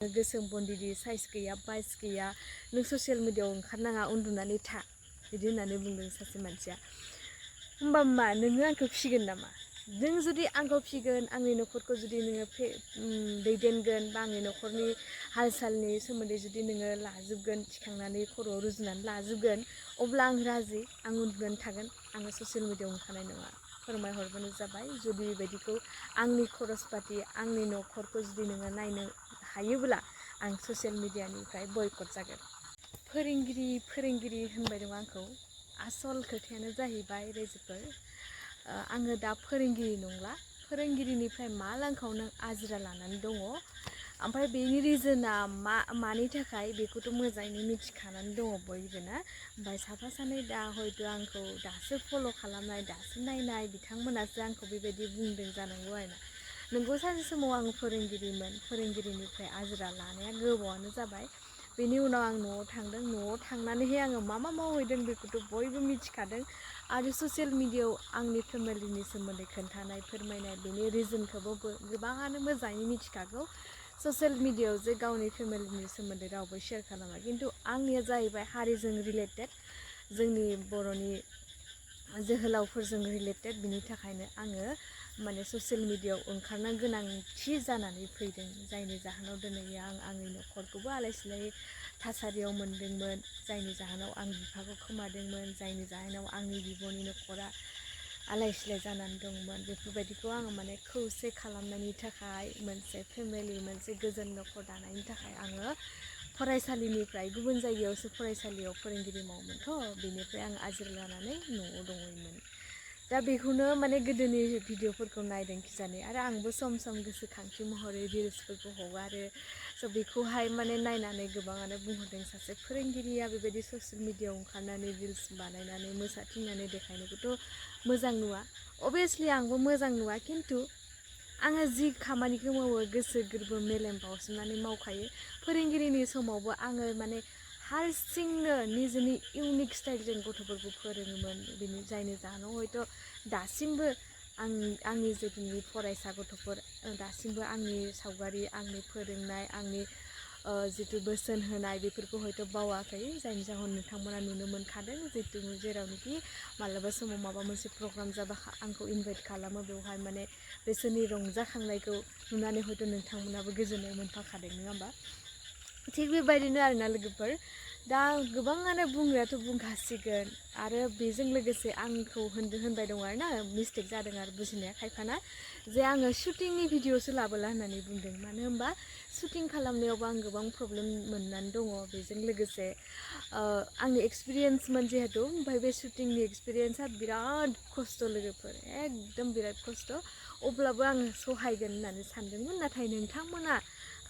गोसोम बन्दिनि साइज गैया बाइस गैया नों ससियेल मिडियायाव ओंखारनाङा उन्दुनानै था बिदि होननानै बुंदों सासे मानसिया। होमबा मा नोङो आंखौ फिगोन नामा? नों जुदि आंखौ फिगोन आंनि न'खरखौ जुदि नोङो दैदेनगोन बा आंनि न'खरनि हाल सालनि सोमोन्दै जुदि नोङो लाजोबगोन थिखांनानै खर'आव रुजुनानै लाजोबगोन अब्ला आं राजि आं उन्दुनानै थागोन आङो ससियेल मिडियायाव ओंखारनाय नङा। फोरमायहरबानो जाबाय जुदि बेबायदिखौ आंनि खरस पाति आंनि न'खरखौ जुदि नोङो नायनो हायोब्ला आं ससियेल मिडियानिफ्राय बयकट जागोन। फोरोंगिरि होनबाय दं आंखौ। आसल खोथायानो जाहैबाय रायजोफोर आङो दा फोरोंगिरि नंला। फोरोंगिरिनिफ्राय मा लांखाव नों आजिरा लानानै दङ। ओमफ्राय बेनि रिजोना मानि थाखाय बेखौथ' मोजाङैनो मिथिखानानै दङ बयबो ना। ओमफ्राय साफा सानै दा हयथ' आंखौ दासो फल' खालामनाय दासो नायनाय बिथांमोनासो आंखौ बेबायदि बुंदों जानांगौ आरोना। नोंगौ सानसे समाव आं फोरोंगिरिमोन। फोरोंगिरिनिफ्राय आजिरा लानाया गोबावानो जाबाय। बेनि उनाव आं न'आव थांदों। न'आव थांनानैहाय आङो मा मावहैदों बेखौथ' बयबो मिथिखादों। आरो ससियेल मिडियायाव आंनि फेमिलिनि सोमोन्दै खोन्थानाय फोरमायनाय बेनि रिजोनखौबो गोबाङानो मोजाङै मिथिखागौ। ससियेल मिडियायाव जे गावनि फेमिलिनि सोमोन्दै रावबो शेयार खालामा। खिन्थु आंनिया जाहैबाय हारिजों रिलेटेड जोंनि बर'नि जोहोलावफोरजों रिलेटेड बिनि थाखायनो आङो माने ससियेल मिडियायाव ओंखारनो गोनांथि जानानै फैदों। जायनि जाहोनाव दिनै आं आंनि न'खरखौबो आलाय सिलाय थासारियाव मोनदोंमोन। जायनि जाहोनाव आं बिफाखौ खोमादोंमोन। जायनि जाहोनाव आंनि बिब'नि न'खरा आलाय सिलाय जानानै दंमोन। बेफोरबायदिखौ आङो माने खौसे खालामनायनि थाखाय मोनसे फेमिलि मोनसे गोजोन न'खर दानायनि थाखाय आङो फरायसालिनिफ्राय गुबुन जायगायावसो फरायसालियाव फोरोंगिरि मावोमोनथ' बेनिफ्राय आं आजिरा लानानै न'आव दङमोन। दा बेखौनो माने गोदोनि भिडिअफोरखौ नायदों खिजानि आरो आंबो सम सम गोसोखांथि महरै रिल्सफोरखौ हगारो। स' बेखौहाय माने नायनानै गोबाङानो बुंहरदों सासे फोरोंगिरिया बेबायदि ससियेल मिडियायाव ओंखारनानै रिल्स बानायनानै मोसाथिंनानै देखायनायखौथ' मोजां नुवा। अभियासलि आंबो मोजां नुवा। खिन्थु आङो जि खामानिखौ मावो गोसो गोरबो मेलेम बावसोमनानै मावखायो। फोरोंगिरिनि समावबो आङो माने हारसिंनो निजेनि इउनिक स्टाइलजों गथ'फोरखौ फोरोङोमोन। जायनि जाहोनाव हयथ' दासिमबो आंनि जिथुनि फरायसा गथ'फोर दासिमबो आंनि सावगारि आंनि फोरोंनाय आंनि जिथु बोसोन होनाय बेफोरखौ हयथ' बावाखै। जायनि जाहोनाव नोंथांमोना नुनो मोनखादों जेरावनोखि मालाबा समाव माबा मोनसे प्रग्राम जाबा आंखौ इनभाइट खालामो बेवहाय माने बिसोरनि रंजाखांनायखौ नुनानै हयथ' नोंथांमोनाबो गोजोननाय मोनफाखादों नङा होमबा। थिग बेबायदिनो आरोना लोगोफोर दा गोबाङानो बुंग्रायाथ' बुंखासिगोन आरो बेजों लोगोसे आंखौ होनबाय दं आरोना मिस्टेक जादों आरो बुजिनाया खायफाना जे आङो शुटिंनि भिडिअसो लाबोला होननानै बुंदों। मानो होनबा शुटिं खालामनायावबो आं गोबां प्रब्लेम मोननानै दङ। बेजों लोगोसे आंनि एक्सपिरियेन्समोन जिहेथु ओमफ्राय बे शुटिंनि एक्सपिरियेन्सआ बिराद खस्थ' लोगोफोर एकदम बिराद खस्थ'। अब्लाबो आं सहायगोन होननानै सानदोंमोन। नाथाय नोंथांमोना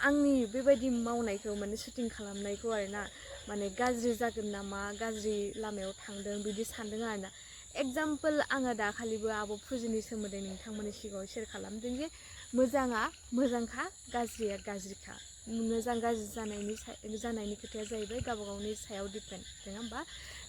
आंनि बेबायदि मावनायखौ माने शुटिं खालामनायखौ आरोना माने गाज्रि जागोन नामा गाज्रि लामायाव थांदों बिदि सानदों आरोना। एगजामपोल आङो दाखालिबो आब' फुजिनि सोमोन्दै नोंथांमोननि सिगाङाव शेयार खालामदों जे मोजाङा मोजांखा गाज्रिया गाज्रिखा। मोजां गाज्रि जानायनि खोथाया जाहैबाय गावबा गावनि सायाव डिपेन्ड नङा होमबा।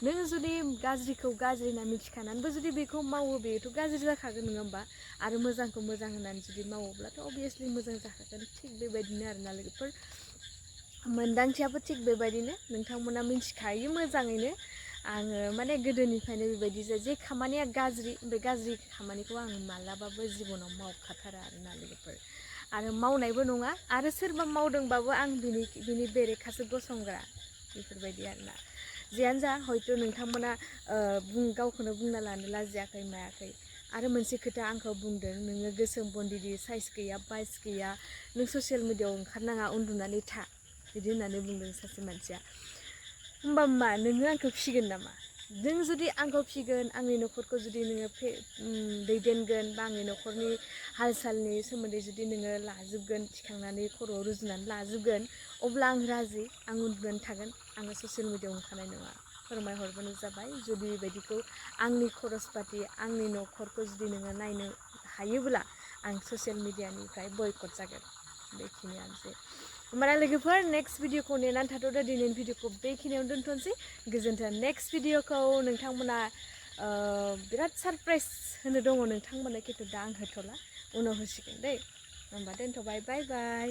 नों जुदि गाज्रिखौ गाज्रि होनना मिथिखानानैबो जुदि बेखौ मावो बेथ' गाज्रि जाखागोन नङा होमबा। आरो मोजांखौ मोजां होननानै जुदि मावोब्लाथ' अभियासलि मोजां जाखागोन। थिग बेबायदिनो आरोना लोगोफोर मोन्दांथियाबो थिग बेबायदिनो नोंथांमोना मिथिखायो मोजाङैनो आङो माने गोदोनिफ्रायनो बेबायदि जे खामानिया गाज्रि बे गाज्रि खामानिखौ आं मालाबाबो जिबनाव मावखाथारा आरोना लोगोफोर आरो मावनायबो नङा। आरो सोरबा मावदोंबाबो आं बिनि बेरेखासो गसंग्रा बेफोरबायदि आरोना। जियानो जा हयथ' नोंथांमोना गावखौनो बुंना लानो लाजियाखै मायाखै। आरो मोनसे खोथा आंखौ बुंदों नोङो गोसोम बन्दिनि साइज गैया बाइस गैया नों ससियेल मिडियायाव ओंखारनाङा उन्दुनानै था बिदि होननानै बुंदों सासे मानसिया। होमबा मा नोङो आंखौ फिगोन नामा? नों जुदि आंखौ फिगोन आंनि न'खरखौ जुदि नोङो दैदेनगोन बा आंनि न'खरनि हाल सालनि सोमोन्दै जुदि नोङो लाजोबगोन थिखांनानै खर'आव रुजुनानै लाजोबगोन अब्ला आं राजि आं उन्दुनानै थागोन आङो ससियेल मिडियायाव ओंखारनाय नङा। फोरमायहरबानो जाबाय जुदि बेबायदिखौ आंनि खरस पाति आंनि न'खरखौ जुदि नोङो नायनो हायोब्ला आं ससियेल मिडियानिफ्राय बयकट जागोन। बेखिनियानोसै होमबाना लोगोफोर नेक्स्ट भिडिअखौ नेनानै थाथ'दो। दिनैनि भिडिअखौ बेखिनियावनो दोनथ'नोसै। गोजोन्थों। नेक्स्ट भिडिअखौ नोंथांमोना बिराद सारप्राइज होनो दङ नोंथांमोना खिन्थु दा आं होथ'ला उनाव होसिगोन दै। होमबा दोनथ'बाय बाय बाय।